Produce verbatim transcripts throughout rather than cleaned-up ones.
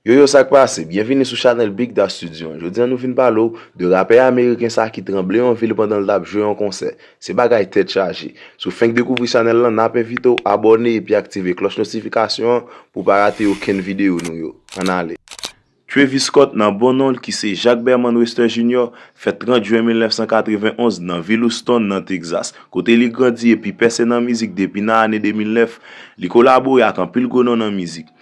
Yo yo, sa k pase? Byenvini sou chanèl Big Da Studio an. Jodi a nou vin pale w de rapè ameriken sa ki tranble yon vil pandan l t ap jwe yon konsè. Se bagay tèt chaje. Si w fenk dekouvri chanèl lan, n ap envite w abòne epi aktive klòch notifikasyon an pou w pa rate okenn videyo nou yo. Ann ale. Travis Scott nan bon non l ki se Jack Berman Webster Junior fèt trant jen mil nèf san katreven onz nan vil Houston nan Texas, kote li grandi epi pèse nan mizik depi nan ane de mil nèf. Li kolabore ak anpil gwo non nan mizik.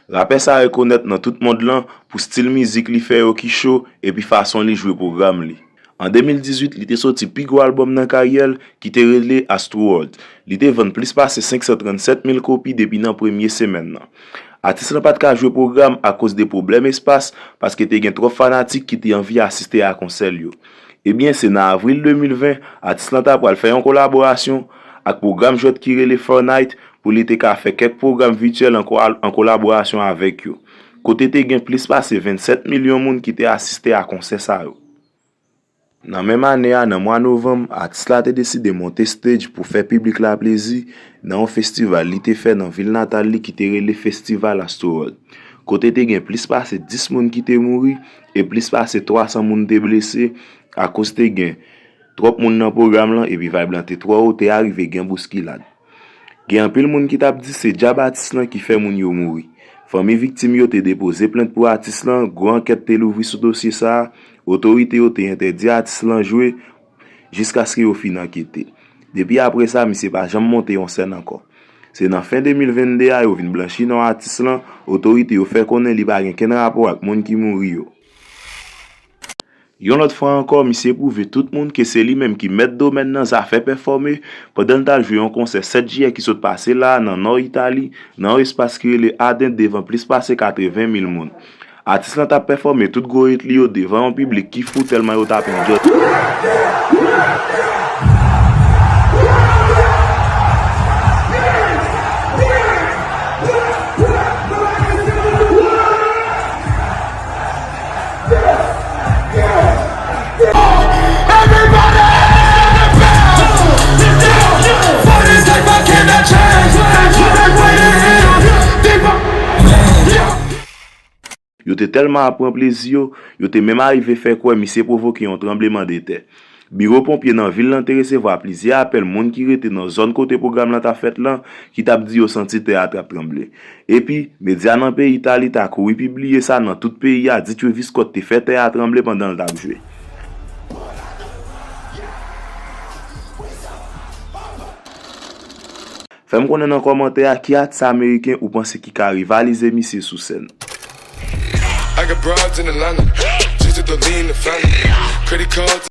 Rapè sa rekonèt nan tout mond lan pou stil mizik li fè yo ki cho epi fason li jwe pwogram li. An de mil dizuit, li te soti pi gwo albòm nan karyè l ki te rele Astroworld. Li te vann plis pase senk san trannsèt mil kopi depi nan premye semèn nan. Atis lan pa t ka jwe pwogram akoz de pwoblèm espas, paske te gen twòp fanatik ki te anvi asiste a konsè l yo. Ebyen, se nan avril de mil ven, atis lan ta pral fè yon kolaborasyon ak pwogram jwèt ki rele Fortnite pou li te ka fè kèk pwogram vityèl an ko-, an kolaborasyon avèk yo, kote te gen plis pase vennsèt milyon moun ki te asiste a konsè sa yo. Nan menm ane a, nan mwa novanm, atis la te deside monte stage pou fè piblik la plezi nan yon festival li te fè nan vil natal li ki te rele Festival Astroworld, kote te gen plis pase dis moun ki te mouri e plis pase twa san moun te blese akoz te gen twòp moun nan pwogram lan epi vibe lan te twò wo, te arive gen bouskilad. Gen anpil moun ki t ap di se djab atis lan ki fè moun yo mouri. Fanmi viktim yo te depoze plent pou atis lan, gwo ankèt te louvri sou dosye sa a, otorite yo te entèdi atis lan jwe jiskaske yo fin ankete. Depi apre sa, misye pa janm monte yon sèn ankò. Se nan fen de mil venn de a yo vin blanchi non atis lan, otorite yo fè konnen li pa gen kenn rapò ak moun ki mouri yo. Yon lòt fwa ankò, misye pwouve tout moun ke se li menm ki mèt domèn nan zafè pèfòme pandan l t al jwe yon konsè sèt jiyè ki sot pase la a nan nò Itali, nan yon espas ki rele Ardent devan plis pase katreven mil moun. Atis lan t ap pèfòme tout gwo hit li yo devan yon piblik ki fou tèlman yo t ap enjoy. Yo te tèlman ap pran plezi yo, yo te menm arive fè kwè misye pwovoke yon tranblemanntè. Biwo ponpye nan vil lan te resevwa plizyè apèl moun ki rete nan zòn kote pwogram lan t ap fèt lan, ki t ap di yo santi tè a t ap tranble. Epi, medya nan peyi Itali ta kouri pibliye sa nan tout peyi a, di Travis Scott te fè tè a tranble pandan l t ap jwe. Fè m konnen nan kòmantè a ki atis ameriken ou panse ki ka rivalize misye sou sèn. I got broads in Atlanta. Just to lean the family. Credit cards